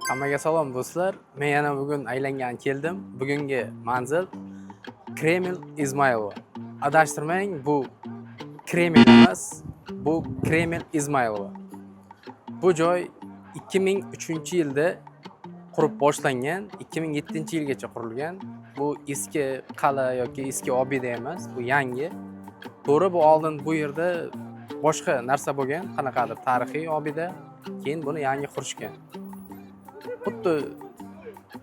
Hammaga salom, do'stlar. Men yana bugun aylangan keldim. Bugungi manzil Kreml Izmaylova. Adashtirmang, bu Kreml emas, bu Kreml Izmaylova. Bu joy 2003-yilda qurib boshlangan, 2007-yilgacha qurilgan. Bu eski qal'a yoki eski obida emas, bu yangi. To'g'ri, bu oldin bu yerda boshqa narsa bo'lgan, qanaqadir tarixiy obida. Keyin buni yangi qurishgan. Xuddi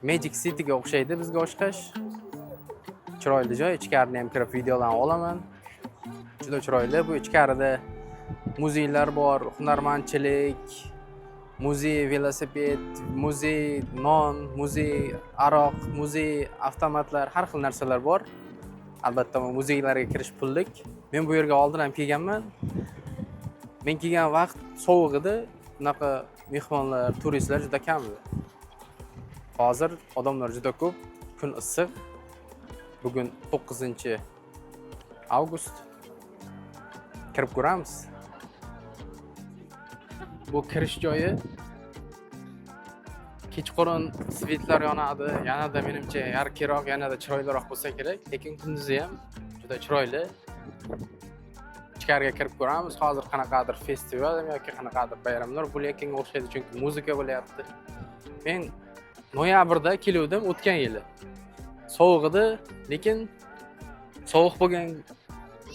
Magic Cityga o'xshaydi bizga o'xshash. Chiroyli joy, ichkarini ham kirib videolarni olaman. Juda chiroyli. Bu ichkarida muzeylar bor, hunarmandchilik, muzey velosiped, muzey non, muzey aroq, muzey avtomatlar, har xil narsalar bor. Albatta, bu muzeylarga kirish pullik. Men bu yerga oldin ham kelganman. Men kelgan vaqt sovuq edi. Bunaqa mehmonlar, turistlar juda kam edi. Hozir odamlar juda ko'p, kun issiq. Bugun 9 avgust. Kirib ko'ramiz. Bu kirish joyi. Kechqurun свет lar yonadi, yanada menimcha яркий roq, yanada chiroyliroq bo'lsa kerak, lekin kunduzi ham juda chiroyli. Ichkariga kirib ko'ramiz. Hozir qanaqadir festival yoki qanaqadir bayramlar bo'layotganga o'xshaydi, chunki muzika bo'lyapti. Men noyabrda keluvdim o'tgan yili. Sovuq edi, lekin sovuq bo'lgan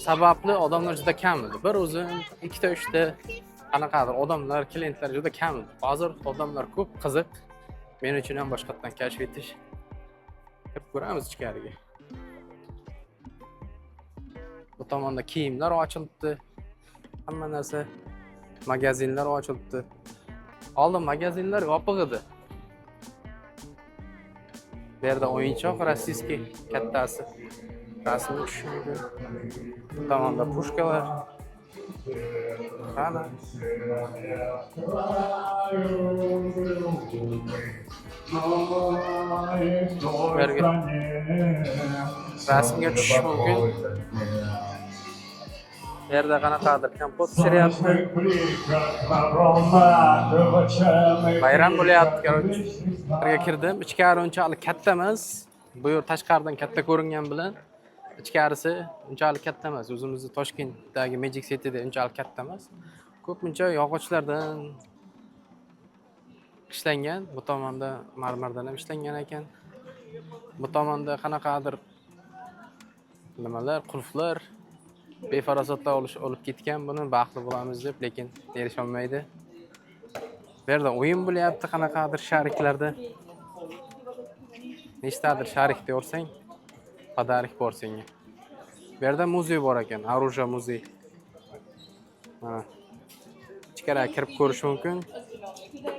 sababli odamlar juda kam edi. Bir o'zim, ikkita, uchta qanaqadir odamlar, klientlar juda kam edi. Hozir odamlar ko'p, qiziq. Men uchun ham boshqatdan kashf etish. Kirib ko'ramiz ichkariga. Bu tomonda kiyimlar ochilibdi. Hamma narsa, magazinlar ochilibdi. Oldin magazinlar yopiq edi. Bu yerda o'yinchoq российский kattasi. Rasmga tushish mumkin. Bu tomonda пушка lar. Qani? Bu yerga rasmga tushish mumkin. Bu yerda qanaqadir kompot pishiryapti. Bayram bo'lyapti, короче. Bu yerga kirdim. Ichkari unchalik katta emas. Bu yer tashqaridan katta ko'ringan bilan ichkarisi unchalik katta emas. O'zimizni Toshkentdagi Magic Cityda unchalik katta emas. Ko'pincha yog'ochlardan ishlangan. Bu tomonda marmardan ham ishlangan ekan. Bu tomonda qanaqadir nimalar, qulflar, befarosatlar olib ketgan buni, baxtli bo'lamiz deb, lekin erisholmaydi. Bu yerda o'yin bo'lyapti qanaqadir шарик larda. Nechtadir шарик ni ursang, подарок bor senga. Bu yerda muzey bor ekan, оружие muzey. Mana. Ichkariga kirib ko'rish mumkin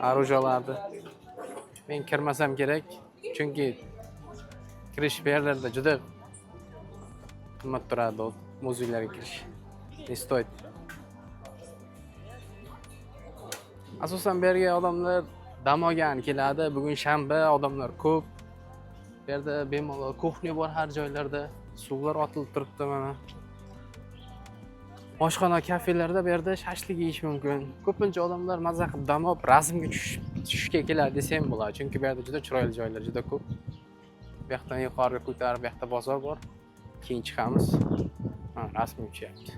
оружия larni. Men kirmasam kerak, chunki kirish bu yerlarda juda qimmat turadi, muzeylarga kirish. Не стоит. Asosan bu yerga odamlar dam olgani keladi. Bugun shanba, odamlar ko'p. Bu yerda bemalol кухня bor har joylarda. Suvlar otilib turibdi mana. Oshxona, kafelarda bu yerda shashlik yeyish mumkin. Ko'pincha odamlar maza qilib dam olib, rasmga tushishga keladi desa ham bo'ladi. Chunki bu yerda juda chiroyli joylar juda ko'p. Bu yoqdan yuqoriga ko'tarib, bu yoqda bozor bor. Keyin chiqamiz. Ha, rasmga tushyapti.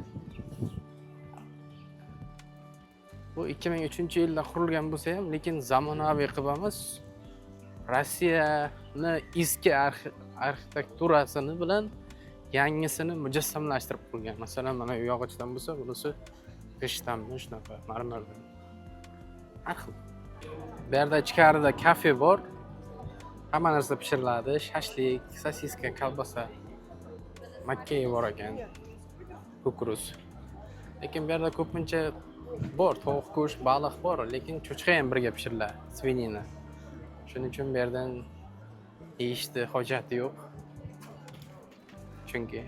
Bu 2003-yilda qurilgan bo'lsa ham, lekin zamonaviy qilib emas, Rossiyani eski arxitekturasini bilan yangisini mujassamlashtirib qurgan. Masalan, mana bu yog'ochdan bo'lsa, bunisi g'ishtdanmi, shunaqa, marmardan. Har xil. Bu yerda ichkarida kafe bor. Hamma narsa pishiriladi. Shashlik, sosiska, kolbasa, makka bor ekan. Кукуруз. Lekin bu yerda ko'pincha bor, tovuq go'sht, baliq bor, lekin cho'chqa ham birga pishiriladi, свинина. Shuning uchun bu yerdan yeyishni hojati yo'q. Chunki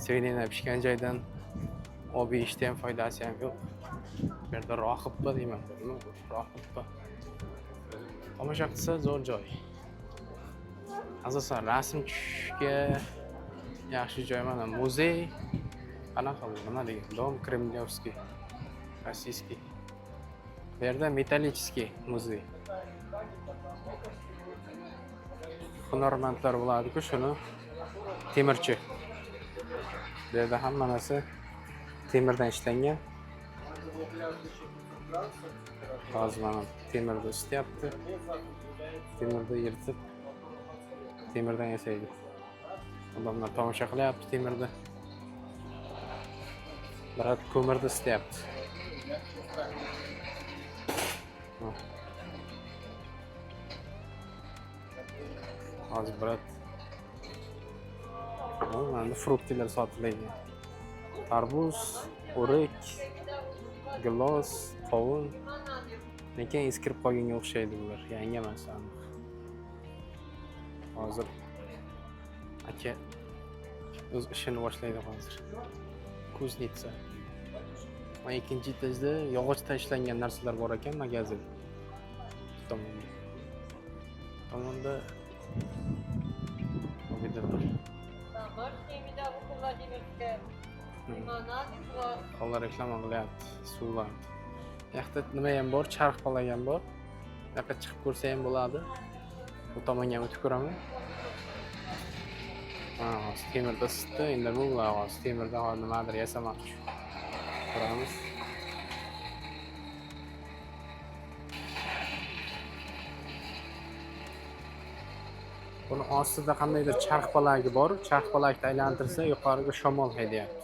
свинина pishgan joydan olib yeyishni ham foydasi ham yo'q. Bu yerda rohibmi deyman, nima bu? Rohibmi? Tomosha qilsa zo'r joy. Asosan rasm tushishga yaxshi joy mana muzey. Qanaqa bu? Nima degan? Дом Кремлевский. Российский. Bu yerda металлический muzey. Hunarmandlar bo'ladi-ku, shuni temirchi. Bu yerda hamma narsa temirdan ishlangan. Hozir mana temirni isityapti. Temirni eritib, temirdan yasaydi. Odamlar tomosha qilyapti temirni. Брат ko'mirni isityapti. Ha. Hozir, брат. Mana фрукты lar sotiladi. Tarvuz, o'rik, gilos, qovun. Lekin eskirib qolganga o'xshaydi bular. Yangi emas aniq. Hozir aka o'z ishini boshlaydi hozir. Кузница. Mana ikkinchi etajda yog'ochdan ishlangan narsalar bor ekan, magazin. Bu tomonda. Bu tomonda obidlar. Домашняя медовуха Владимирская, лимонады, квас. Ular reklama qilyapti suvlar. Bu yoqda nima ham bor, charxpalak ham bor. Bu yoqqa chiqib ko'rsa ham bo'ladi. Bu tomonga ham o'tib ko'raman. Ha, hozir temirda isitdi, endi bu hozir temirdan hozir nimadir yasamoqchi. Ko'ramiz. Buni ostida qandaydir charxpalagi bor. Charxpalakni aylantirsa, yuqoriga shamol haydayapti.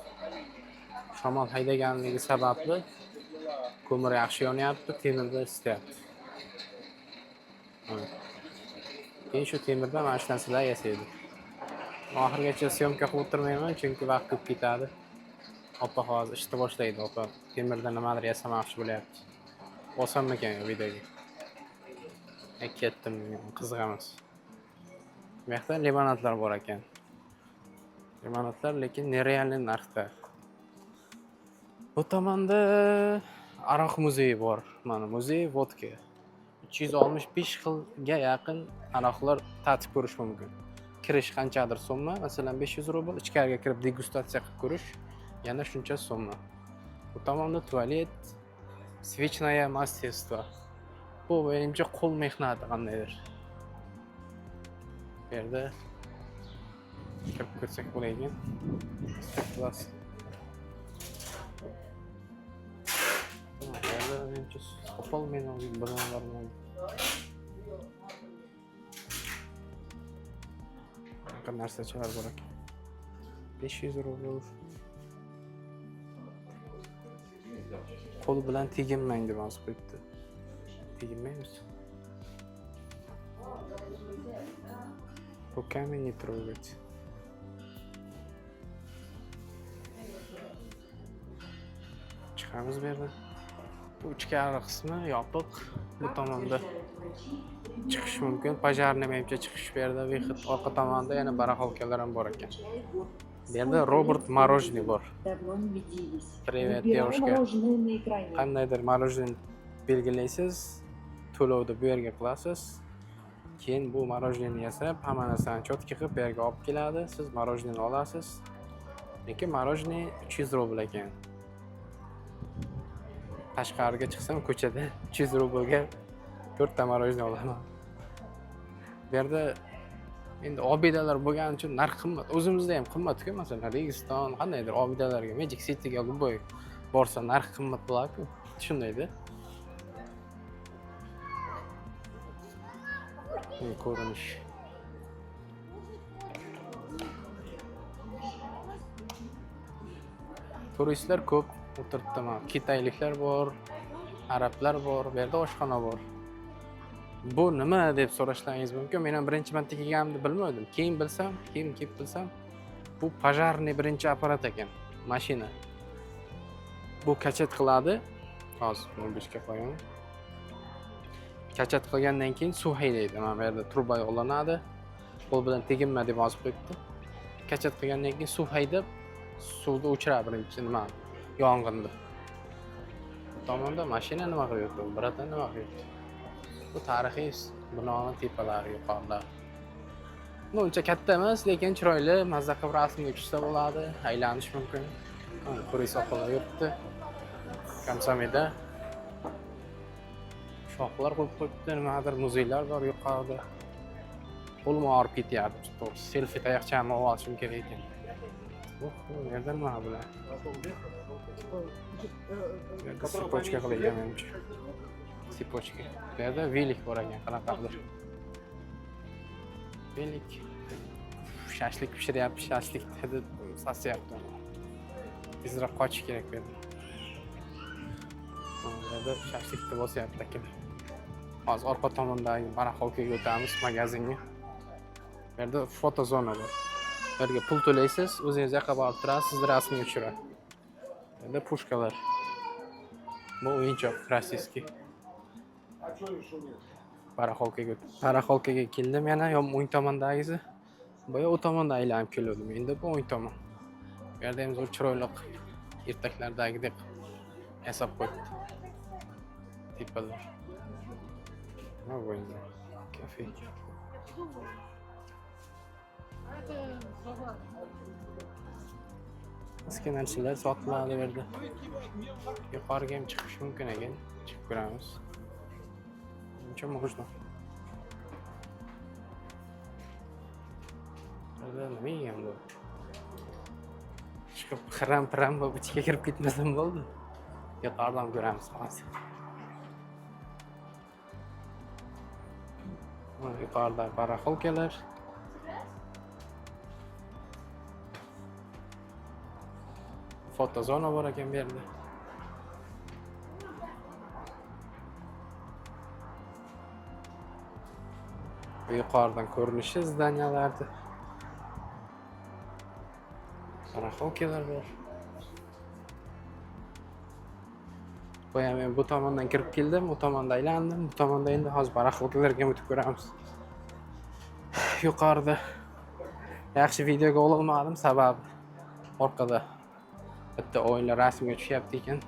Shamol haydaganligi sababli ko'mir yaxshi yonyapti, temirda isityapti. Mana. Keyin shu temirdan mana shu narsalar yasaydi. Oxirigacha съёмка qilib o'tirmayman, chunki vaqt ko'p ketadi. Opa hozir ishni boshlaydi, opa temirdan nimadir yasamoqchi bo'lyapti. Olsammikan videoga? E, ketdim, qiziq emas. Bu yoqda limonadlar bor ekan. Limonadlar lekin нереальный narxda. Bu tomonda aroq muzeyi bor. Mana музей водки. 365 xilga yaqin aroqlar tatib ko'rish mumkin. Kirish qanchadir summa, masalan, 500 rubl, ichkariga kirib degustatsiya qilib ko'rish yana shuncha summa. Bu tomonda tualet, свечное мастерство. Bu menimcha qo'l mehnati qandaydir. Bu yerda kirib ko'rsak bo'lar. Класс. Bu yerda menimcha topolmayman binolarni. Bunaqa narsachalar bor ekan. 500 rubl. Qo'l bilan teginmang deb yozib qo'yibdi. Teginmaymiz. Руками не трогать. Chiqamiz bu yerdan. Bu ichkari qismi yopiq. Bu tomonda chiqish mumkin. Пожарный menimcha chiqish bu yerda, выход. Orqa tomonda yana барахолка lar ham bor ekan. Bu yerda robot мороженое bor. Давно не виделись. Привет, Выбирай девушка. Мороженое на экране. Qandaydir мороженое belgilaysiz, to'lovni bu yerga qilasiz. Keyin bu мороженое yasab, hamma narsani чётко qilib bu yerga olib keladi. Siz мороженое olasiz. Lekin мороженое 300 rubl ekan. Tashqariga chiqsam ko'chada 300 rublga to'rtta мороженое olaman. Bu yerda endi obidalar bo'lgani uchun narx qimmat. O'zimizda ham qimmat-ku, masalan, Registon, qandaydir obidalarga, Magic Cityga любой borsa narx qimmat bo'ladi-ku. Shundayda. Ko'rinish. Turistlar ko'p o'tiribdi mana. Kitayliklar bor, arablar bor, bu yerda oshxona bor. Bu nima deb so'rashlaringiz mumkin. Men ham birinchi marta kelganimda bilmadim. Keyin bilsam, keyin kelib bilsam, bu пожарный birinchi apparat ekan, mashina. Bu качать qiladi. Hozir 05 ga qo'yaman. Качать qilgandan keyin suv haydaydi. Mana bu yerda truba ulanadi. Qo'l bilan teginma deb yozib qo'yibdi. Качать qilgandan keyin suv haydab, suvni o'chiradi birinchi nima yong'inni. Bu tomonda mashina nima qilyapti? Братан nima qilyapti? Bu tarixiy binoni tepalari, yuqorilar. Ну, uncha katta emas, lekin chiroyli, mazza qilib rasmga tushsa bo'ladi, aylanish mumkin. Mana turist opalar yuribdi. Kamsamida. Shoxlar qo'yib qo'yibdi, nimadir muzeylar bor yuqorida. Qo'lim og'rib ketyapti. To'g'risi, selfi tayoqchamni olib olishim kerak ekan. Uh, bu yerda nima bular? Bu yerda цепочка qilingan menimcha. Цепочка. Bu yerda велик bor ekan, qanaqadir. Велик. Shashlik pishiryapti, shashlik hidi sasiyapti. Tezroq qochish kerak bu yerdan. Bu yerda shashlikni bosyapti akalar. Hozir orqa tomondagi барахолка ga o'tamiz, magazinga. Bu yerda fotozona bor. Bu yerga pul to'laysiz, o'zingiz yoqqa borib turasiz, sizni rasmga tushiradi. Bu yerda пушка lar. Bu o'yinchoq российский. Барахолка ga барахолка ga keldim yana, yon o'ng tomondagisi. Boya u tomondan aylanib kelgandim. Endi bu o'ng tomon. Bu yerda ham zo'r chiroyli ertaklardagidek yasab qo'yibdi. Tepalar. Nima bu endi? Kafe. Это сова. Eski narsalar sotiladi bu yerda. Yuqoriga ham chiqish mumkin ekan. Chiqib ko'ramiz. Ничего можно. Bu yerda nima yegan bu? Chiqib xiram piram bo'lib ichiga kirib ketmasam bo'ldi. Yuqoridan ko'ramiz hozir. Mana yuqorida барахолка lar. Fotozona bor ekan bu yerda. Bu yuqoridan ko'rinishi здания larni. Барахолка lar bor. Boya men bu tomondan kirib keldim, u tomonda aylandim, bu tomonda endi hozir барахолка larga o'tib ko'ramiz. Yuqorida yaxshi videoga ololmadim, sababi orqada bitta o'yinlar rasmga tushyapti ekan.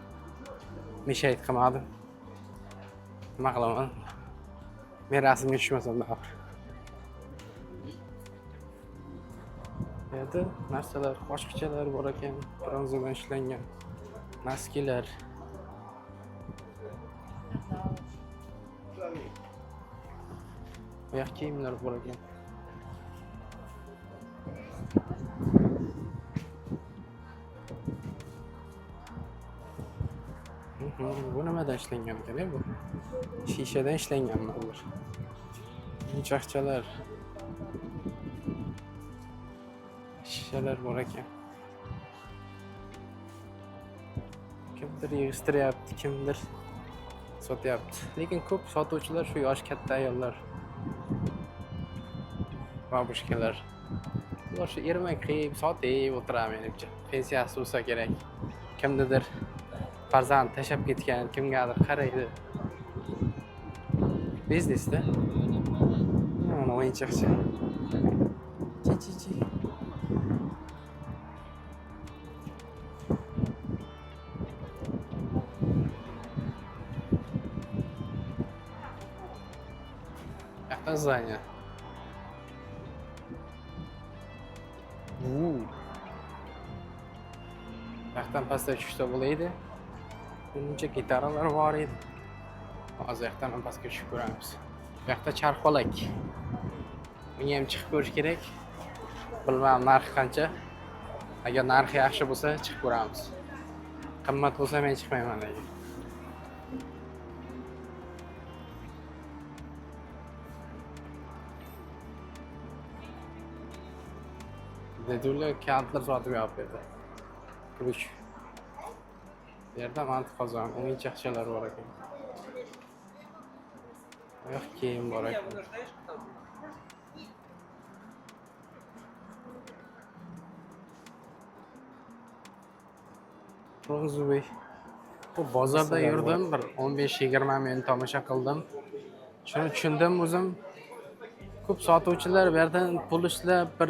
Мешать qilmadim. Nima qilaman? Men rasmga tushmasam baribir. Bu yerda narsalar, qoshiqchalar bor ekan, bronzadan ishlangan носки lar. Oyoq kiyimlar bor ekan. Bu nimadan ishlangan ekan, bu? Shishadan ishlanganmi ular? O'yinchoqchalar. Shishalar bor ekan. Kimdir yig'ishtiryapti, kimdir sotyapti. Lekin ko'p sotuvchilar shu yoshi katta ayollar. Бабушка lar. Ular shu ermak qilib, sotib o'tiradi menimcha. Pensiyasi bo'lsa kerak. Kimnidir farzand tashlab ketgan, kimgadir qaraydi. Biznesda. Mana o'yinchoqcha. Chi chi chi. Yoqda здание. Vuu. Yoqdan pastga tushsa bo'ladi. Buncha gitaralar bor edi. Hozir yoqdan ham pastga tushib ko'ramiz. Bu yoqda charxpalak. Bunga ham chiqib ko'rish kerak. Bilmadim narxi qancha. Agar narxi yaxshi bo'lsa chiqib ko'ramiz. Qimmat bo'lsa men chiqmayman lekin. Dedilar kalitlar sotib yopib berdi. Ключ. Bu yerda manti qozon, o'yinchoqchalar bor ekan. Oyoq kiyim bor ekan. Бронзовый. Bu bozorda yurdim, bir 15-20 minut tomosha qildim. Shuni tushundim o'zim. Ko'p sotuvchilar bu yerdan pul ishlab bir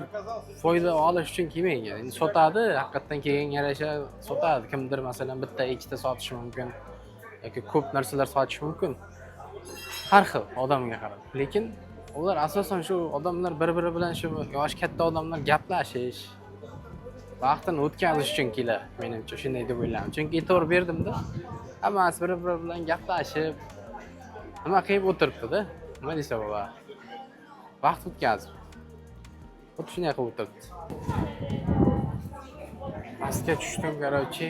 foyda olish uchun kelmagan. Endi sotadi, haqiqatdan kelganga yarasha sotadi. Kimdir masalan bitta, ikkita sotishi mumkin yoki ko'p narsalar sotishi mumkin. Har xil odamga qarab. Lekin ular asosan shu odamlar bir-biri bilan shu yoshi katta odamlar gaplashish, vaqtini o'tkazish uchun keladi menimcha, shunday deb o'ylayman. Chunki e'tibor berdimda, hammasi bir-biri bilan gaplashib, Nima qilib o'tiribdi-da? Nima desa bo'ladi? Vaqt o'tkazib. Xuddi shunday qilib o'tiribdi. Pastga tushdim, короче.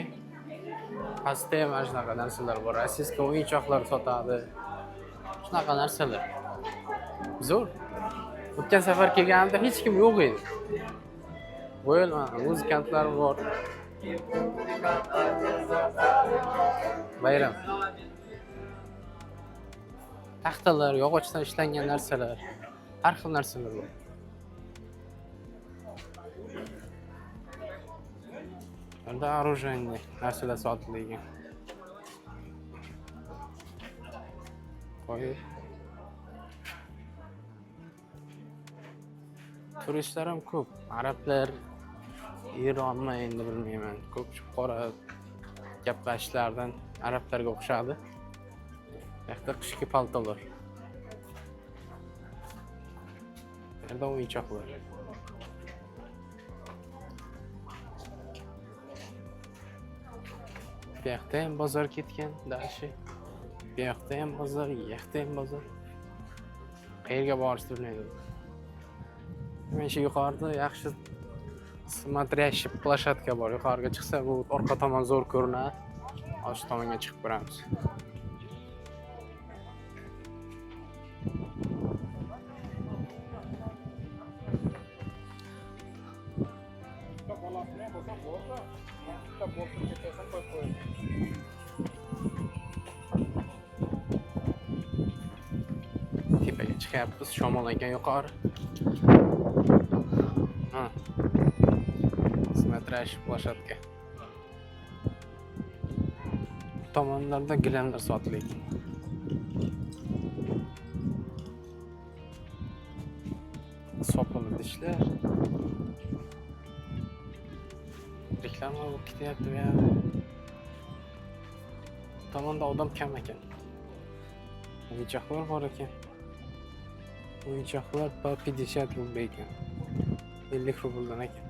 Pastda ham mana shunaqa narsalar bor. Rossiyskiy o'yinchoqlar sotadi. Shunaqa narsalar. Zo'r. O'tgan safar kelganimda hech kim yo'q edi. Bu yil mana muzikantlar bor. Bayram. Taxtalar, yog'ochdan ishlangan narsalar, har xil narsalar bor. Bunda оружейный narsalar sotilgan. Qo'y. Turistlar ham ko'p. Arablar, Eronmi endi bilmayman. Ko'p qora gaplashishlaridan arablarga o'xshadi. Bu yoqda qishki paltolar. Bu yerda o'yinchoqlar. Bu yoqda ham bozor ketgan, дальше. Bu yoqda ham bozor, bu yoqda ham bozor. Qayerga borishni bilmayman. Mana shu yuqorida yaxshi смотрящий площадка bor. Yuqoriga chiqsa bu orqa tomon zo'r ko'rinadi. Hozir shu tomonga chiqib ko'ramiz. Bitta bolasini bo'lsa bo'lsa, bitta bo'lsa ketasan qo'yib qo'yasan. Tepaga chiqyapmiz, shamol ekan yuqori. Ha. Смотрящий площадка. Bu tomonlarda gilamlar sotilgan. Sopol idishlar. Reklama bo'lib ketyapti bu yoqda. Bu tomonda odam kam ekan. O'yinchoqlar bor ekan. O'yinchoqlar по 50 rubl ekan. 50 rubldan ekan.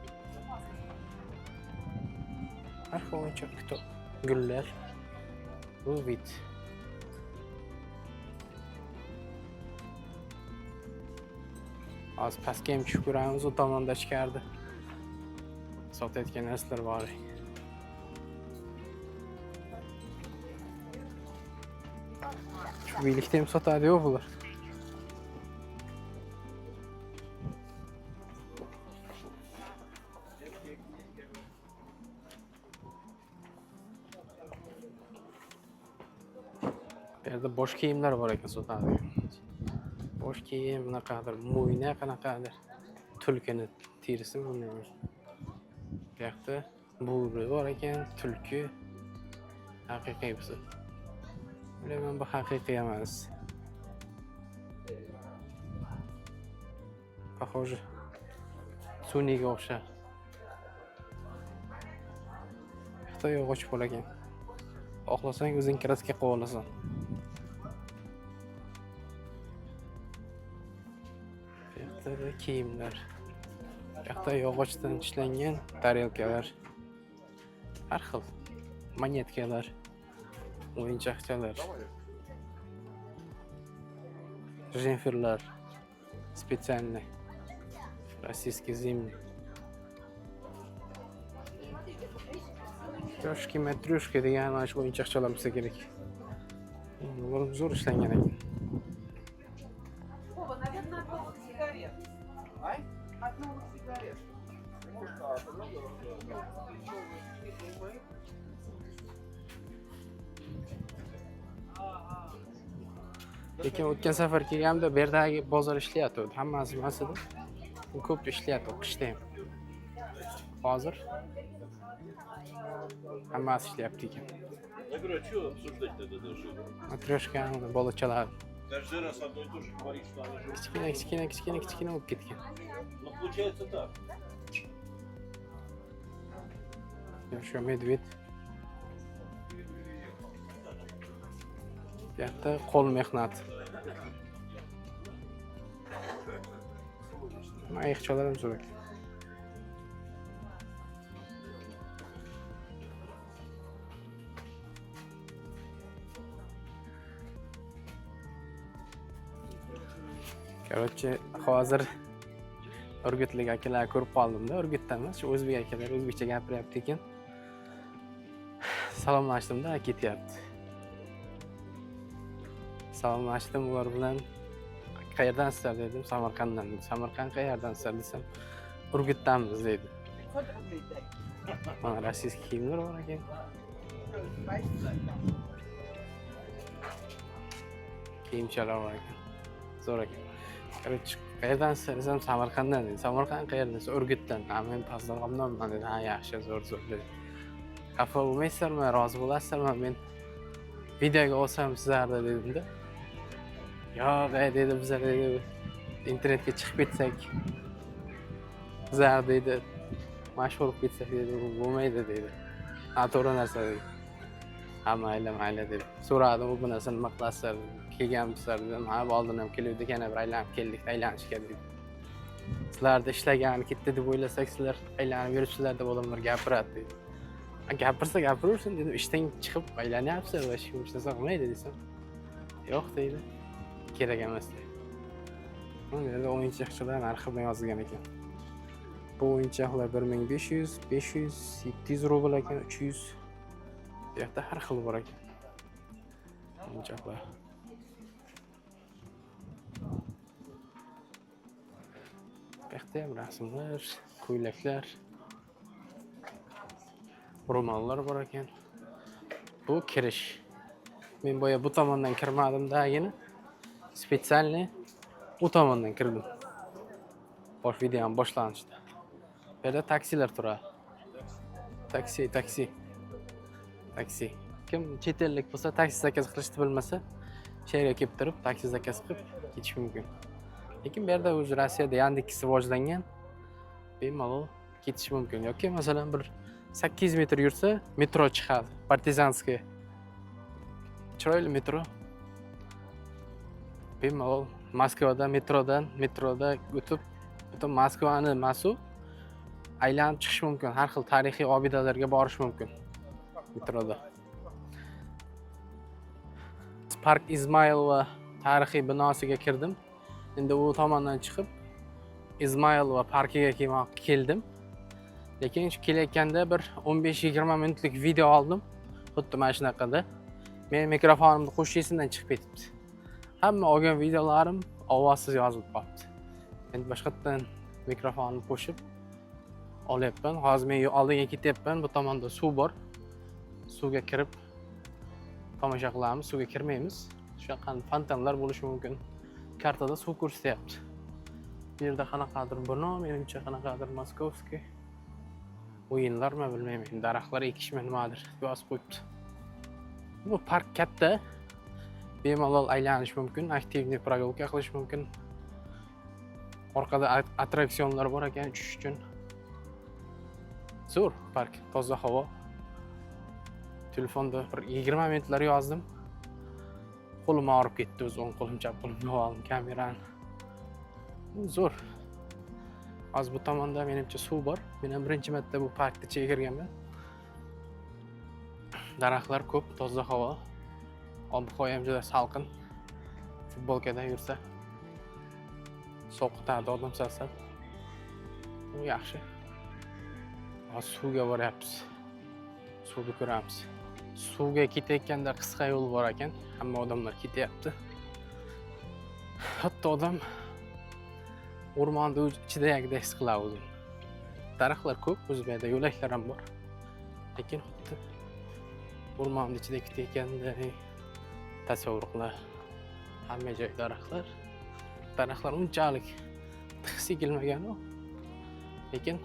Har xil o'yinchoq, kitob, gullar. Bu вид. Hozir pastga ham tushib ko'ramiz, u tomonda ichkarida sotayotgan narsalar bor. Shu biylikda ham sotadi-yu bular. Bu yerda bosh kiyimlar bor ekan sotadigan. Bosh kiyim bunaqadir, mo'yna qanaqadir, tulkini terisi bilmayman. Bu yoqda bo'ri bor ekan, tulki haqiqiy bo'lsa. Bilaman, bu haqiqiy emas. Похоже, sun'iga o'xshar. Xitoy yog'och bo'lar ekan. Xohlasang o'zing краска qilib olasan. Bu yoqda kiyimlar. Bu yoqda yog'ochdan ishlangan tarelkalar. Har xil monetkalar, o'yinchoqchalar. Жемферлар специальный. Российский зимний. Трёшки, matryoshka degan mana shu o'yinchoqchalar bo'lsa kerak. Bular zo'r ishlangan ekan. Вова, наверное, от новых сигарет. А? От новых сигарет. Может, а, много думает. Lekin o'tgan safar kelganimda bu yerdagi bozor ishlayotgandi. Hammasi emas edi. Ko'p ishlayapti qishda ham. Hozir hammasi ishlayapti ekan. Я говорю, а что обсуждать тогда даже? Matryoshka bolachalar. Каждый раз одно и то же говорит, что она живет. Kichkina, kichkina, kichkina, kichkina bo'lib ketgan. Но получается так. Shu медведь. Bu yoqda qo'l mehnati. Ayiqchalar ham zo'r ekan. Короче, hozir Urgutlik akalar ko'rib qoldimda. Urgutdan emas, shu o'zbek akalar o'zbekcha gapiryapti ekan. Salomlashdim-da, ketyapti. Salomlashdim ular bilan. Qayerdansizlar dedim, Samarqanddan dedi. Samarqand qayerdansizlar desam, Urgutdanmiz dedi. 500 рублей дай. Mana, российский kiyimlar bor ekan. Спасибо. Kiyimchalar bor ekan. Zo'r ekan. Короче, qayerdansizlar desam, Samarqanddan dedi. Samarqand qayerdan desa, Urgutdan. Ha, men Pastdarg'omdanman dedi. Ha, yaxshi, zo'r, zo'r dedi. Xafa bo'lmaysizlarmi, rozi bo'lasizlarmi? Men videoga olsam sizlarni dedimda. Yo'q, ey dedi, bizlar dedi, internetga chiqib ketsak, bizlar dedi, mashhur bo'lib ketsak dedi, bu bo'lmaydi dedi. Ha, to'g'ri narsa dedi. Ha, mayli, mayli dedi. So'radim, bu narsa nima qilasizlar? Kelganmisizlar dedim. Ha, oldin ham keluvdik, yana bir aylanib keldik, aylanishga dedi. Sizlarni ishlagani ketdi deb o'ylasak, sizlar aylanib yuribsizlar deb odamlar gapiradi dedi. "Ha, gapirsa gapiraversin dedim, ishdan chiqib aylanyapsizlar va hech kim hech narsa qilmaydi desam. Yo'q deydi. Kerak emas deydi. Bu yerda o'yinchoqchilar narxi bilan yozilgan ekan. Bu o'yinchoqlar 1500, 500, 700 rubl ekan, 300. Bu yoqda har xil bor ekan. O'yinchoqlar. Bu yoqda ham rasmlar, ko'ylaklar, ro'mollar bor ekan. Bu kirish. Men boya bu tomondan kirmadim dagini. Специально u tomondan kirdim. Bosh videoni boshlanishida. Bu yerda taksilar turadi. Taksi, taksi. Taksi. Kim chet ellik bo'lsa, taksi заказ qilishni bilmasa, shu yerga kelib turib, taksi заказ qilib ketish mumkin. Lekin bu yerda уже Rossiyada Yandex rivojlangan. Bemalol ketish mumkin. Yoki masalan bir 800 metr yursa, metro chiqadi. Partizanskiy. Chiroyli metro. Bemalol Moskvada metrodan, metroda o'tib, butun Moskvani masu aylanib chiqish mumkin. Har xil tarixiy obidalarga borish mumkin metroda. Park Izmailova tarixiy binosiga kirdim. Endi u tomondan chiqib Izmailova parkiga keldim. Lekin shu kelayotganda bir 15-20 minutlik video oldim. Xuddi mana shunaqada. Men mikrofonimni qo'shish esimdan chiqib ketibdi. Hamma olgan videolarim ovozsiz yozilib qolibdi. Endi boshqatdan mikrofonni qo'shib olyapman. Hozir men oldinga ketyapman. Bu tomonda suv bor. Suvga kirib tomosha qilamiz. Suvga kirmaymiz. Shunaqa fontanlar bo'lishi mumkin. Kartada suv ko'rsatyapti. Bu yerda qanaqadir bino, menimcha qanaqadir московский o'yinlarmi bilmayman. Daraxtlar ekishmi nimadir yozib qo'yibdi. Bu park katta. Bemalol aylanish mumkin, активный прогулка qilish mumkin. Orqada attraksionlar bor ekan uchish uchun. Zo'r park, toza havo. Telefonda bir 20 minutlar yozdim. Qo'lim og'rib ketdi o'zi, o'ng qo'lim, chap qo'limga oldim kamerani. Zo'r. Hozir bu tomonda menimcha suv bor. Men ham birinchi marta bu parkni ichiga kirganman. Daraxtlar ko'p, toza havo. Ob-havo ham juda salqin. Futbolkada yursa so'qitadi odam sal-sal. Bu yaxshi. Hozir suvga boryapmiz. Suvni ko'ramiz. Suvga ketayotganda qisqa yo'l bor ekan. Hamma odamlar ketyapti. Hatto odam o'rmonni ichidagidek his qiladi o'zini. Daraxtlar ko'p, o'zi bu yerda yo'laklar ham bor. Lekin xuddi o'rmonni ichida ketayotganday tasavvur qiladi. Hamma joy daraxtlar. Daraxtlar unchalik tiq ekilmagan-u, lekin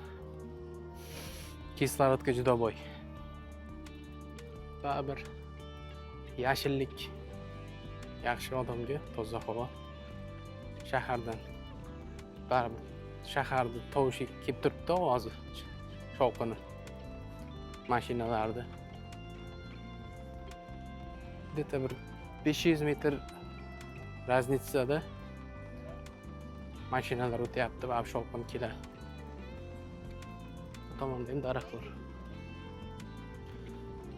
kislorodga juda boy. Baribir yashillik yaxshi odamga, toza havo. Shahardan baribir shaharda tovushi kelib turibdi, ovozi, shovqini mashinalarni. Где-то bir 500 metr разница da mashinalar o'tyapti va shovqin keladi. Bu tomonda ham daraxtlar.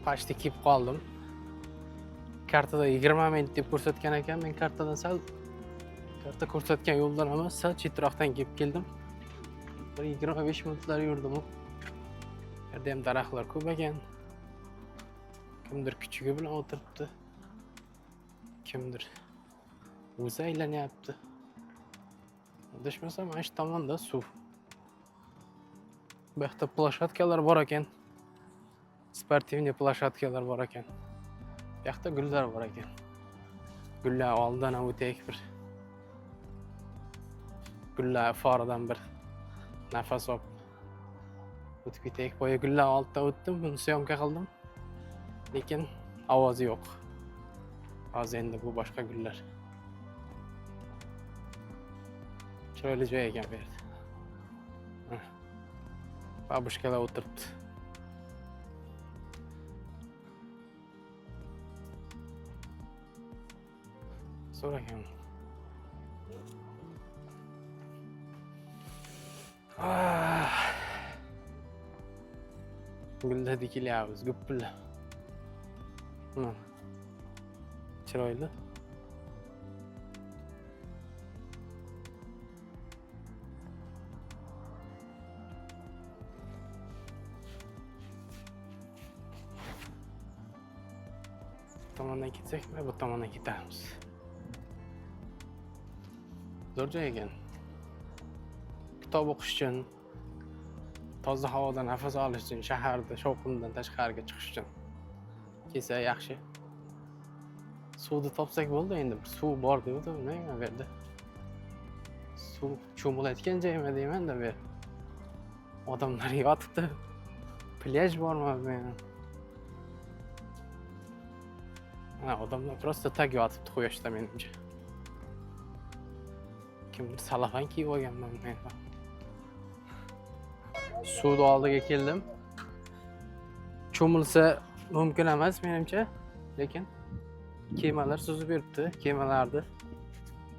Почти kelib qoldim. Kartada 20 minut deb ko'rsatgan ekan, men kartadan sal Karta ko'rsatgan yo'ldan emas, sal chetroqdan kelib keldim. Bir 25 minutlar yurdim. Bu yerda ham daraxtlar ko'p ekan. Kimdir kuchugi bilan o'tiribdi. Kimdir o'zi aylanyapti. Adashmasam, mana shu tomonda suv. Bu yoqda площадка lar bor ekan. Спортивный площадка lar bor ekan. Bu yoqda gullar bor ekan. Gullar oldidan ham o'taylik bir. Gullar iforidan bir nafas olib o'tib ketaylik. Boya gullar oldidan o'tdim, buni съёмка qildim. Lekin ovozi yo'q. Hozir endi bu boshqa gullar. Chiroyli joy ekan bu yerda. Mana. Бабушка lar o'tiribdi. Zo'r ekan. Ah. Gullar dikilyapmiz, gupillab. Mana. Chiroyli. Bu tomondan ketsakmi, bu tomondan ketamiz. Zo'r joy ekan. Kitob o'qish uchun, toza havoda nafas olish uchun, shaharda shovqindan tashqariga chiqish uchun kelsa yaxshi. Suvni topsak bo'ldi endi. Bir suv bor deydi, bilmayman bu yerda. Suv cho'milayotgan joymi deyman-da bu yer. Odamlar yotibdi. Plyaj bormi bilmayman. Mana odamlar просто так yotibdi quyoshda menimcha. Kimdir salafan kiyib olganman bilmayman. Suvni oldiga keldim. Cho'milsa mumkin emas menimcha, lekin kemalar suzib yuribdi. Kemalarni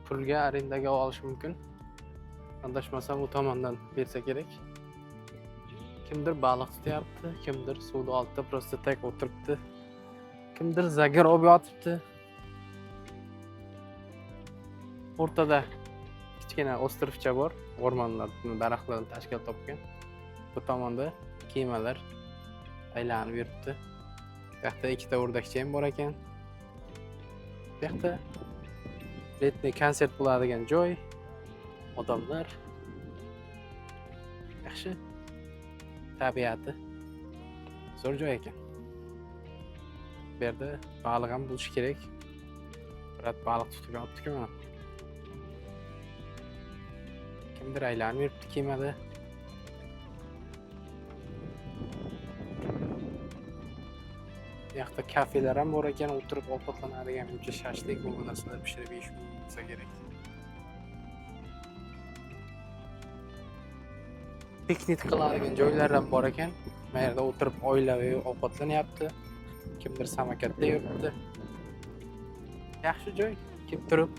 pulga arendaga olish mumkin. Adashmasam u tomondan bersa kerak. Kimdir baliq tutyapti, kimdir suvni oldida просто так o'tiribdi. Kimdir загар olib yotibdi. O'rtada kichkina остров cha bor, o'rmonlar, daraxtlardan tashkil topgan. Bu tomonda kemalar aylanib yuribdi. Bu yoqda ikkita o'rdakcha ham bor ekan. Bu yoqda летний konsert bo'ladigan joy. Odamlar yaxshi, tabiati zo'r joy ekan. Bu yerda baliq ham bo'lishi kerak. Брат baliq tutib yotibdi-ku mana. Kimdir aylanib yuribdi kemada. Bu yoqda kafelar ham bor ekan, o'tirib ovqatlanadigan, menimcha shashlik bu narsalar pishirib yeyish mumkin bo'lsa kerak. Piknik qiladigan joylar ham bor ekan. Bu yerda o'tirib oilaviy ovqatlanyapti. Kimdir samokatda yuribdi. Yaxshi joy, kelib turib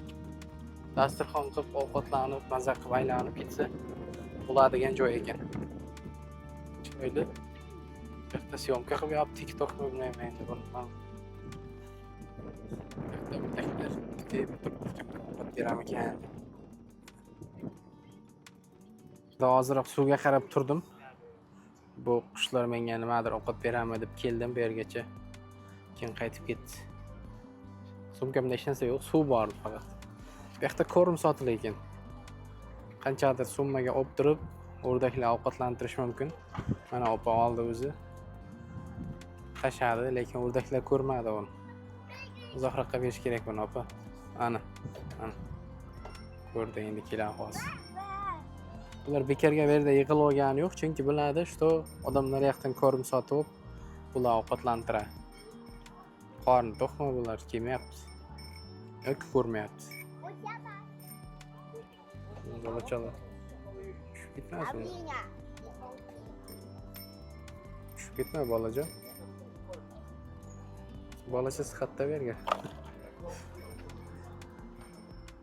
dasturxon qilib ovqatlanib, maza qilib aylanib ketsa bo'ladigan joy ekan. Chiroyli. Bu yoqda съёмка qilib yotibdi, TikTokmi bilmayman endi buni. Bu yoqda o'rdaklar deb turibdi, kimdir ovqat beramikan. Ozroq suvga qarab turdim. Bu qushlar menga nimadir ovqat beradimi deb keldim bu yergacha. Keyin qaytib ketdi. Sumkamda hech narsa yo'q, suv bor faqat. Bu yoqda корм sotilar ekan. Qanchadir summaga olib turib, o'rdaklar ovqatlantirish mumkin. Mana opa oldi o'zi. Tashadi, lekin o'rdaklar ko'rmadi uni. Uzoqroqqa berish kerak buni opa. Ana, ana. Ko'rdi, endi keladi hozir. Bular bekorga bu yerda yig'ilib olgani yo'q, chunki biladi, что odamlar yoqdan корм sotib, bular ovqatlantiradi. Qorni to'qmi bular kelmayapti. Yoki ko'rmayapti. Bolachalar. Tushib ketmasin. Tushib ketma bolajon. Bolacha sihatda bu yerga.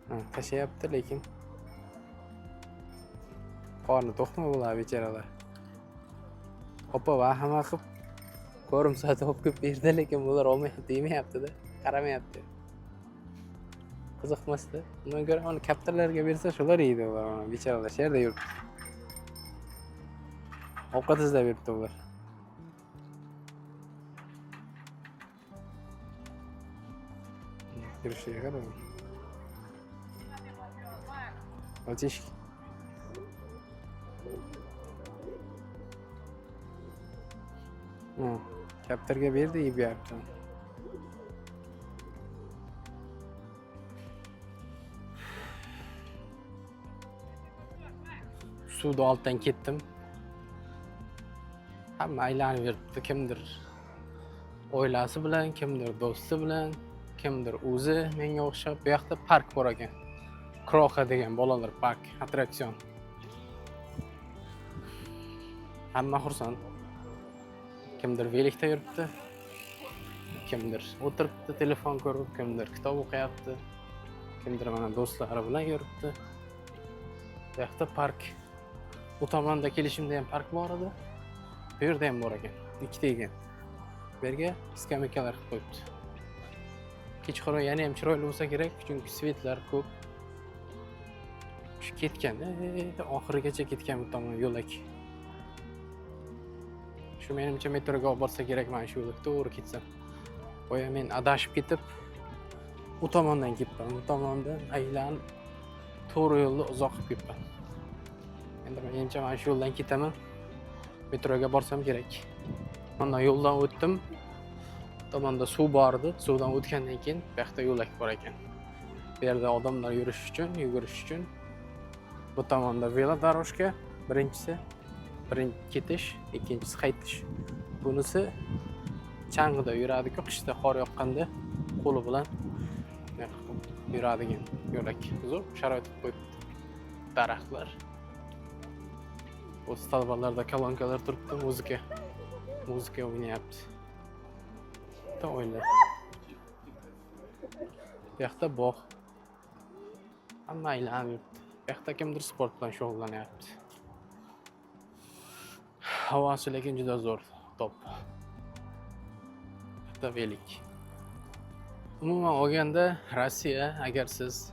Ha, tashlayapti lekin qorni to'qmi bular bechoralar. Opa vahima qilib корм sotib olib kelib berdi, lekin bular olmayapti, yemayapti-da, qaramayapti. Qiziqmasdi. Undan ko'ra uni kaptarlarga bersa, shular yeydi ular uni. Bechoralar shu yerda yuribdi. Ovqat izlab yuribdi ular. Yurishiga qarang. Och eshik. Kaptarga berdi, yeb yeyapti. Suvni oldidan ketdim. Hamma aylanib yuribdi. Kimdir oilasi bilan, kimdir do'sti bilan, kimdir o'zi menga o'xshab. Bu yoqda park bor ekan. Kroxa degan bolalar park, attraksion. Hamma xursand. Kimdir велик da yuribdi, kimdir o'tiribdi telefon ko'rib, kimdir kitob o'qiyapti, kimdir mana do'stlari bilan yuribdi. Bu yoqda park. Bu tomonda kelishimda ham park bor edi. Bu yerda ham bor ekan. Ikkita ekan. Bu yerga скамейка lar qilib qo'yibdi. Kechqurun yana ham chiroyli bo'lsa kerak, chunki свет lar ko'p. Shu ketgan, oxirigacha ketgan bu tomon yo'lak. Shu menimcha metroga olib borsa kerak mana shu yo'lak, to'g'ri ketsam. Boya men adashib ketib, u tomondan ketdim. Bu tomondan aylanib to'g'ri yo'lda uzoq qilib ketdim. Endi menimcha mana shu yo'ldan ketaman. Metroga borsam kerak. Mana yo'ldan o'tdim. Bu tomonda suv bor edi. Suvdan o'tgandan keyin bu yoqda yo'lak bor ekan. Bu yerda odamlar yurish uchun, yugurish uchun. Bu tomonda велодорожка, birinchisi, birinchi ketish, ikkinchisi qaytish. Bunisi chang'ida yuradi-ku, qishda qor yoqqanda qo'li bilan bunaqa qilib yuradigan yo'lak. Zo'r sharoit qilib qo'yibdi. Daraxtlar. Bu столба larda kolonkalar turibdi, muzika o'ynayapti. Bitta oila. Bu yoqda bog'. Hamma aylanib yuribdi. Bu yoqda kimdir sport bilan shug'ullanyapti. Havosi lekin juda zo'r, top. Bitta велик. Umuman olganda Rossiya, agar siz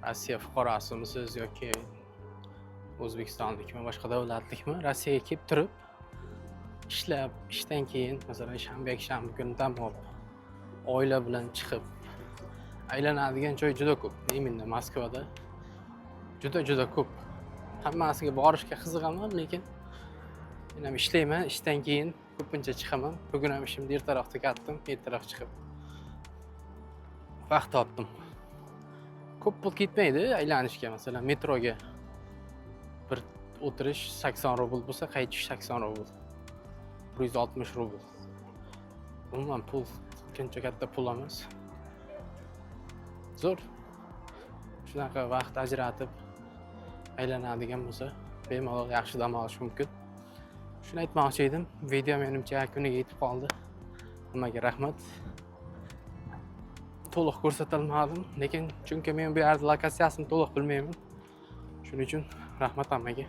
Rossiya fuqarosimisiz yoki O'zbekistonlikmi, boshqa davlatlikmi, Rossiyaga kelib turib ishlab, ishdan keyin, masalan, shanba, yakshanba kuni dam olib, oila bilan chiqib aylanadigan joy juda ko'p. Именно Moskvada juda juda ko'p. Hammasiga borishga qiziqaman, lekin men ham ishlayman, ishdan keyin ko'pincha chiqaman. Bugun ham ishimni ertaroq tugatdim, ertaroq chiqib vaqt topdim. Ko'p pul ketmaydi aylanishga, masalan, metroga bir o'tirish 80 rubl bo'lsa, qaytish 80 rubl. 160 rubl. Umuman pul qancha katta pul emas. Zo'r. Shunaqa vaqt ajratib aylanadigan bo'lsa, bemalol yaxshi dam olish mumkin. Shuni aytmoqchi edim. Video menimcha yakuniga yetib qoldi. Hammaga rahmat. To'liq ko'rsatilmadim, lekin chunki men bu yerda lokatsiyasini to'liq bilmayman. Shuning uchun rahmat hammaga.